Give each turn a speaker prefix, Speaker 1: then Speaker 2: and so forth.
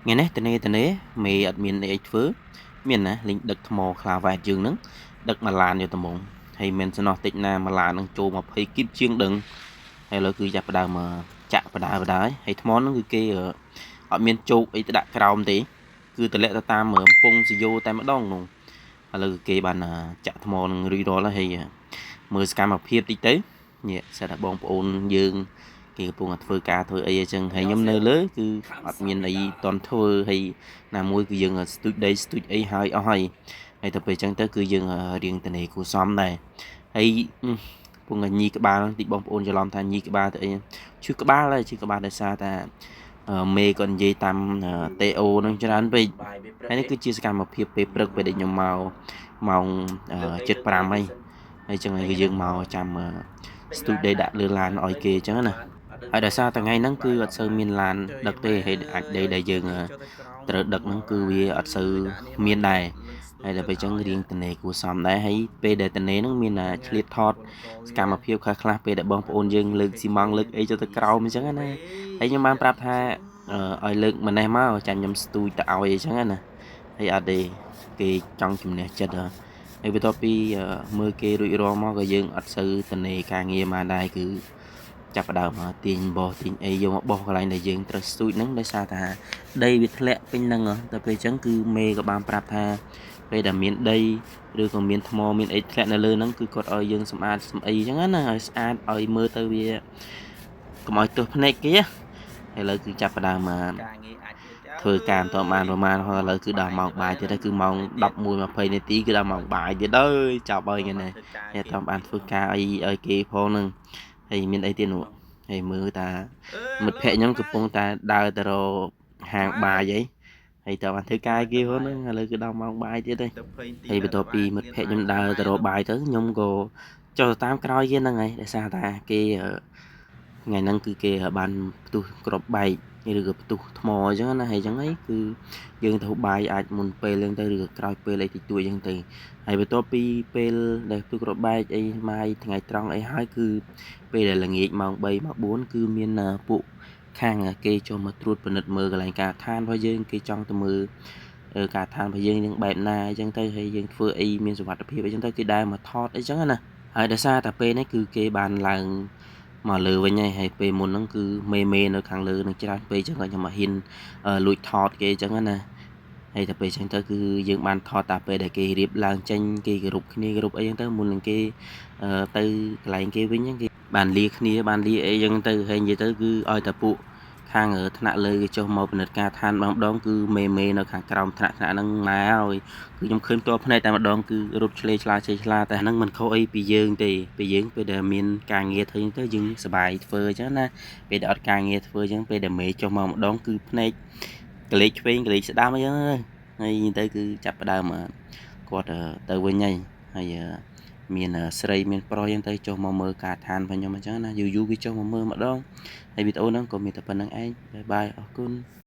Speaker 1: ថ្ងៃនេះតនេតនេមេអត់មានអីធ្វើមានណាលេងដឹកថ្មខ្លាវ៉ែតយើងហ្នឹងដឹកមួយឡានយកត្មងហើយមិនសំណោះតិចណាមួយឡានហ្នឹងចូល20គីបជាងដឹងហើយឥឡូវគឺចាប់ផ្ដើមចាក់បដាបដាហើយថ្មហ្នឹងគឺគេអត់មានជោគអីទៅដាក់ក្រោមទេគឺតម្លាក់ទៅតាមកំពង់សយោតែម្ដងនោះឥឡូវគឺគេបានចាក់ថ្មនឹងរួចរាល់ហើយមើលសកម្មភាពតិចទៅនេះសិតតែបងប្អូនយើងគេកំពុងតែធ្វើការធ្វើអីអញ្ចឹងហើយខ្ញុំនៅលើគឺអត់មានអីតន់ធ្វើហើយណាមួយគឺយើងស្ទូចដីស្ទូចអីហើយអស់ហើយហើយទៅពេលអញ្ចឹងទៅគឺយើងរៀងតនេគួសមដែរហើយពងញីក្បាលតិចបងប្អូនច្រឡំថាញីក្បាលទៅអីឈឺក្បាលហើយឈឺក្បាលដោយសារតែមេក៏និយាយតាមតេអូនឹងច្រើនពេកហើយនេះគឺជាសកម្មភាពពេលព្រឹកពេលដែលខ្ញុំមកម៉ោង7:05ហើយហើយចឹងហើយគឺយើងមកចាំស្ទូចដីដាក់លើឡានឲ្យគេអញ្ចឹងណាហើយដោយសារថ្ងៃហ្នឹងគឺអត់សូវមានឡានដឹកទេហើយអាចដីដែលយើងត្រូវដឹកហ្នឹងគឺវាអត់សូវមានដែរហើយដល់ពេលអញ្ចឹងរៀងតនេគួសមដែរហើយពេលដែលតនេហ្នឹងមានឆ្លៀតថតសកម្មភាពខ្លះខ្លះពេលដែលបងប្អូនយើងលើកស៊ីម៉ង់លើកអីចូលទៅក្រោមអញ្ចឹងណាហើយខ្ញុំបានប្រាប់ថាឲ្យលើកម្នេះមកចាំខ្ញុំស្ទូចទៅឲ្យអញ្ចឹងណាហើយអត់ទេគេចង់ជំនះចិត្តហើយបន្ទាប់ពីមើលគេរួចរាល់មកក៏យើងអត់សូវតនេការងារមកដែរគឺចាប់ផ្ដើមទាញបោះទាញអីយកមកបោះកន្លែងដែលយើងត្រូវស្ទូចហ្នឹងដោយសារថាដីវាធ្លាក់ពេញហ្នឹងទៅពេលអញ្ចឹងគឺមេក៏បានប្រាប់ថាពេលដែលមានដីឬក៏មានថ្មមានអីធ្លាក់នៅលើហ្នឹងគឺគាត់ឲ្យយើងសម្អាតសម្អីអញ្ចឹងណាឲ្យស្អាតឲ្យមើលទៅវាកុំឲ្យទើសភ្នែកគេហើយឥឡូវគឺចាប់ផ្ដើមមកធ្វើការមិនទាន់បានប្រហែលឥឡូវគឺដល់ម៉ោងបាយទៀតហើយគឺម៉ោង11:20នាទីគឺដល់ម៉ោងបាយទៀតអើយចាប់ហើយថ្ងៃនេះហើយអត់បានធ្វើការអីឲ្យគេផងហ្នឹងហើយមានអីទៀតនោះហើយមើលតាមិត្តភក្តិខ្ញុំកំពុងតែដើរទៅរកហាងបាយអីហើយតើបានធ្វើការគេផងហ្នឹងឥឡូវគឺដល់ម៉ោងបាយទៀតហើយហើយបន្ទាប់ពីមិត្តភក្តិខ្ញុំដើរទៅរកបាយទៅខ្ញុំក៏ចុះតាមក្រោយគេហ្នឹងហើយដោយសារតែគេថ្ងៃហ្នឹងគឺគេបានផ្ទុះក្របបែកឬក៏ផ្ទុះថ្មអញ្ចឹងណាហើយអញ្ចឹងហើយគឺយើងទៅបាយអាចមុនពេលហ្នឹងទៅឬក៏ក្រោយពេលអីតិចតួចអញ្ចឹងទៅហើយបន្ទាប់ពីពេលដែលផ្ទុះក្របបែកអីម៉ាយថ្ងៃត្រង់អីហើយគឺពេលដែលល្ងាចម៉ោង3ម៉ោង4គឺមានពួកខាងគេចូលមកត្រួតពិនិត្យមើលកន្លែងការដ្ឋានរបស់យើងគេចង់ទៅមើលការដ្ឋានរបស់យើងនឹងបែបណាអញ្ចឹងទៅហើយយើងធ្វើអីមានសុវត្ថិភាពអីចឹងទៅគេដើរមកថតអីចឹងណាហើយដោយសារតែពេលនេះគឺគេបានឡើងមកលើវិញហើយហើយពេលមុនហ្នឹងគឺមេមេនៅខាងលើនឹងច្រើនពេកចឹងក៏ខ្ញុំមកហ៊ានលួចថតគេចឹងណាហើយតែពេលចឹងទៅគឺយើងបានថតតែពេលដែលគេរៀបឡើងចេញគេគោរពគ្នាគោរពអីចឹងទៅមុននឹងគេទៅកន្លែងគេវិញគេបានលាគ្នាបានលាអីចឹងទៅហើយនិយាយទៅគឺឲ្យតែពួកខាងថ្នាក់លើគេចុះមកពិនិត្យការឋានម្ដងគឺមេមេនៅខាងក្រោមថ្នាក់ថ្នាក់ហ្នឹងម៉ែហើយគឺខ្ញុំឃើញផ្ទាល់ភ្នែកតែម្ដងគឺរត់ឆ្លេឆ្លាឆ្លេឆ្លាតែហ្នឹងមិនខុសអីពីយើងទេពេលយើងពេលដែលមានការងារធ្វើទៅយើងសប្បាយធ្វើអញ្ចឹងណាពេលដែលអត់ការងារធ្វើអញ្ចឹងពេលដែលមេចុះមកម្ដងគឺភ្នែកកលេចឆ្វេងកលេចស្ដាំអញ្ចឹងហើយទៅគឺចាប់ផ្ដើមគាត់ទៅវិញហើយហើយមានស្រីមានប្រុសអញ្ចឹងទៅចុះមកមើលការឋានរបស់ខ្ញុំអញ្ចឹងណាយូរយូរគេចុះមកមើលម្ដងហើយវីដេអូហ្នឹងក៏មានតែប៉ុណ្្នឹងឯងបាយបាយអរគុណ។